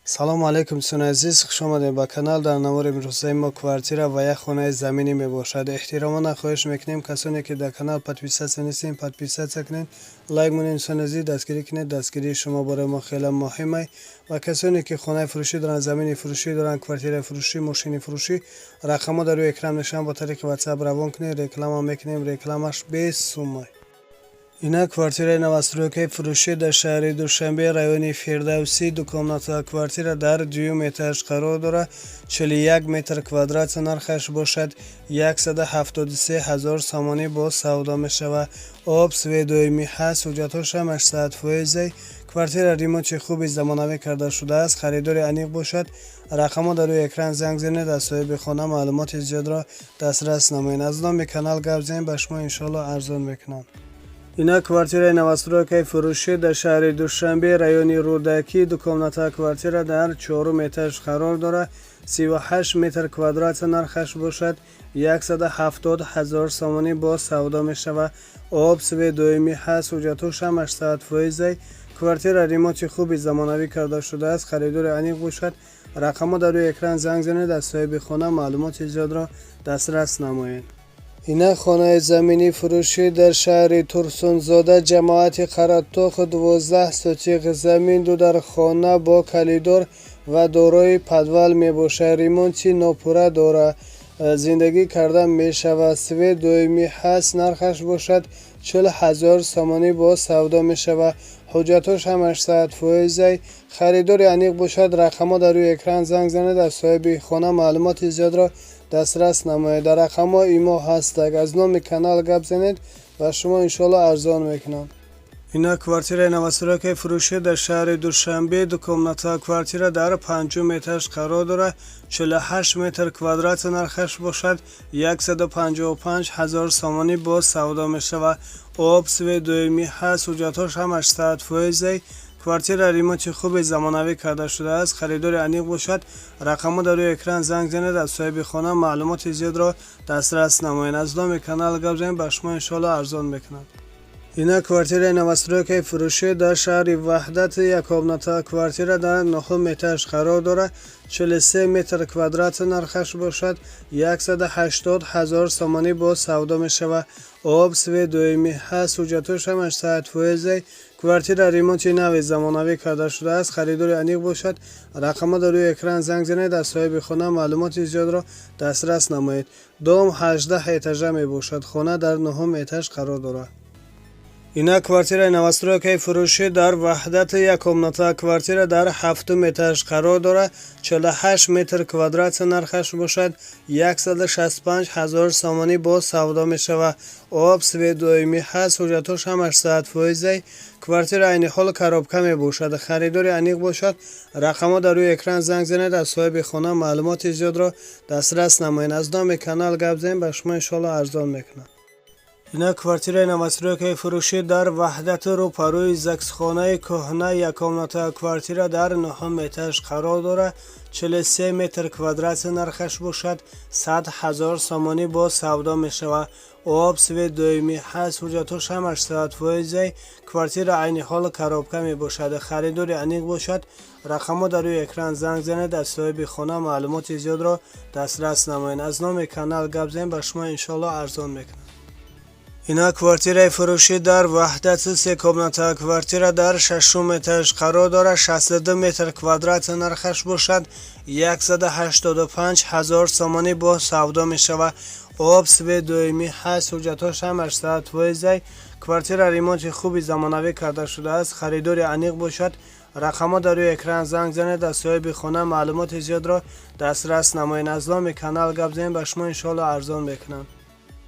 Салому алайкум, дӯстони азиз, хуш омадед ба канал. Дар навори имрӯзаи мо квартира ва як хонаи заминӣ мебошад. Эҳтиромона хоҳиш мекунем, касоне ки дар канал подписаться нестем, подписаться кунед, лайк монед. Дӯстони азиз, дастгирӣ кунед, дастгирии шумо барои мо хеле муҳим аст. Ва касоне ки хонаи фурӯшӣ доранд, замини фурӯшӣ доранд, квартираи фурӯшӣ, мошини фурӯшӣ, рақамҳо дар рӯи экран мешаванд, бо тариқи WhatsApp равон кунед, реклама мекунем, рекламаш бесумай. Инак, квартираи новостройкаи фурӯшӣ дар шаҳри Душанбе, райони Фирдавсӣ, двухкомнатная квартира дар дуюм этаж қарор дорад, 41 метр квадрат, нархаш бошад 173 ҳазор сомонӣ, боз савдо мешавад. Об, свет доимӣ ҳаст, ҳуҷҷатҳош ҳамаш 100 фоизай. Квартира ремонти хуби замонавӣ карда шудааст. Харидори аниқ бошад, рақамҳо дар рӯи экран, занг занед, аз соҳиби хона маълумоти зиёдро дастрас намоед. Аз номи канал гап занед, ба шумо иншоалло арзон мекунанд. Инак, квартираи новостройкаи фурӯшӣ дар шаҳри Душанбе, райони Рӯдакӣ, двухкомнатная квартира дар чорум этаж қарор дорад, 38 метр квадрат, нархаш бошад 170 ҳазор сомонӣ, боз савдо мешавад. Об, свет доимӣ ҳаст, ҳуҷҷатҳош ҳамаш 100 фоизай. Квартира ремонти хуби замонавӣ карда шудааст. Харидори аниқ бошад, рақамҳо дар рӯи экран, занг занед, аз соҳиби хона маълумоти зиёдро дастрас намоед. Инак, хонаи заминӣ фурӯшӣ дар шаҳри Турсунзода, ҷамоати Қаратоқ, 12 сотих замин, ду дар хона бо коридор ва дорои подвал мебошад. Ремонти нопурра дорад, зиндагӣ карда мешавад, свет доимӣ ҳаст, нархаш бошад 40 ҳазор сомонӣ, боз савдо мешавад. Ҳуҷҷатҳош ҳамаш 100 фоизай. Харидори аниқ бошад, рақамҳо дар рӯи экран, занг занед, аз соҳиби хона маълумоти зиёдро дастрас намоед. Дар рақамҳо имо ҳастак, аз номи канал гап занед, ба шумо иншоалло арзон мекунанд. Инак, квартираи новостройкаи фурӯшӣ дар шаҳри Душанбе, двухкомнатная квартира дар панҷум этаж қарор дорад, 48 метр квадрат, нархаш бошад 155 ҳазор сомонӣ, боз савдо мешавад. Об, свет доимӣ ҳаст, ҳуҷҷатҳош ҳамаш 100 фоизай. Квартира ремонти хуби замонавӣ карда шудааст. Харидори аниқ бошад, рақамҳо дар рӯи экран, занг занед, аз соҳиби хона маълумоти зиёдро дастрас намоед. Аз номи канал гап занед, ба шумо иншоалло арзон мекунад. Инак, квартираи новостройкаи фурӯшӣ дар шаҳри Ваҳдат, яккомната квартира дар нуҳум этаж қарор дорад, 43 метр квадрат, нархаш бошад 180 ҳазор сомонӣ, боз савдо мешавад. Об, свет доимӣ ҳаст, ҳуҷҷатҳош ҳамаш 100 фоизай. Квартира ремонти нави замонавӣ карда шудааст. Харидори аниқ бошад, рақамҳо дар рӯи экран, занг занед, аз соҳиби хона маълумоти зиёдро дастрас намоед. Дом 18 этажа мебошад, хона дар нуҳум этаж қарор дорад. Инак, квартираи новостройкаи фурӯшӣ дар Ваҳдат, яккомната квартира дар ҳафтум этаж қарор дорад, 48 метр квадрат, нархаш бошад 165 ҳазор сомонӣ, боз савдо мешавад. Об, свет доимӣ ҳаст, ҳуҷҷатҳош ҳамаш 100 фоизай. Квартира айни ҳол коробка мебошад. Харидори аниқ бошад, рақамҳо дар рӯи экран, занг занед, аз соҳиби хона маълумоти зиёдро дастрас намоед. Аз номи канал гап занед, ба шумо иншоалло арзон мекунад. Инак, квартираи новостройкаи фурӯшӣ дар Ваҳдати, рӯпарӯи загсхонаи кӯҳна, яккомната квартира дар нуҳум этаж қарор дорад, 43 метр квадрат, нархаш бошад 100 ҳазор сомонӣ, боз савдо мешавад. Об, свет доимӣ ҳаст, ҳуҷҷатҳош ҳамаш 100 фоизай. Квартира айни ҳол коробка мебошад. Харидори аниқ бошад, рақамҳо дар рӯи экран, занг занед, аз соҳиби хона маълумоти зиёдро дастрас намоед. Аз номи канал гап занед, ба шумо иншоалло арзон мекунад. Инак, квартираи фурӯшӣ дар Ваҳдат, секомната квартира дар шашум этаж қарор дорад, 62 метр квадрат, нархаш бошад 185 ҳазор сомонӣ, боз савдо мешавад. Об, свет доимӣ ҳаст, ҳуҷҷатҳош ҳамаш 100 фоизай. Квартира ремонти хуби замонавӣ карда шудааст. Харидори аниқ бошад, рақамҳо дар рӯи экран, занг занед, аз соҳиби хона маълумоти зиёдро дастрас намоед. Аз номи канал гап занед, ба шумо иншоалло арзон мекунанд.